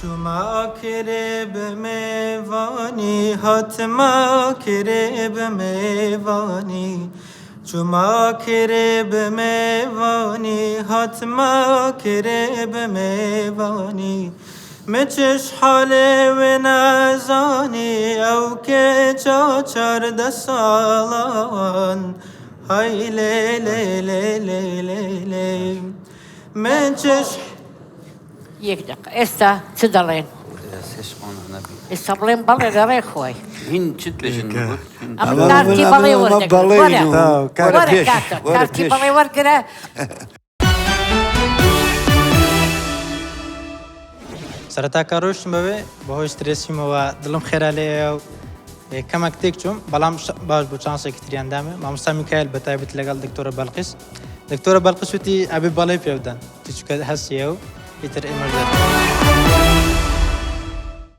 چوومە ئاکرێ بە مێوانی هاتمە ئاکرێ بە مێوانی چوومە ئاکرێ بە مێوانی هاتمە ئاکرێ بە مێوانی مچش حالێ وێ نەزانی ئەو کێچە 14 ساڵان هەی لێ لێ لێ لێ لێ لێ مچش یەک دەقە ئێستا چ دەڵێن؟ ئێستا بڵێن بەڵێ لە ڕێ خۆی. هین چت بێژن ئەمن کارتی بەڵێ وەردەگرم. وەرە وەرە کاکە کارتی بەڵێ وەرگرە. سەرەتا کە ڕۆیشتم بەوێ بەهۆی سترێسیمەوە دڵم خێرا لێیە و کەمەک تێک چووم بەڵام باش بوو چانسێکی تریان دامێ مامۆستا میکایل بە تایبەت لەگەڵ دکتۆرە بەلقیس دکتۆرە بەلقیس وتی ئەبێ بەڵێ پێ بدەن چونکە هەستیە و ئیتر ئێمەش دەرکەوت.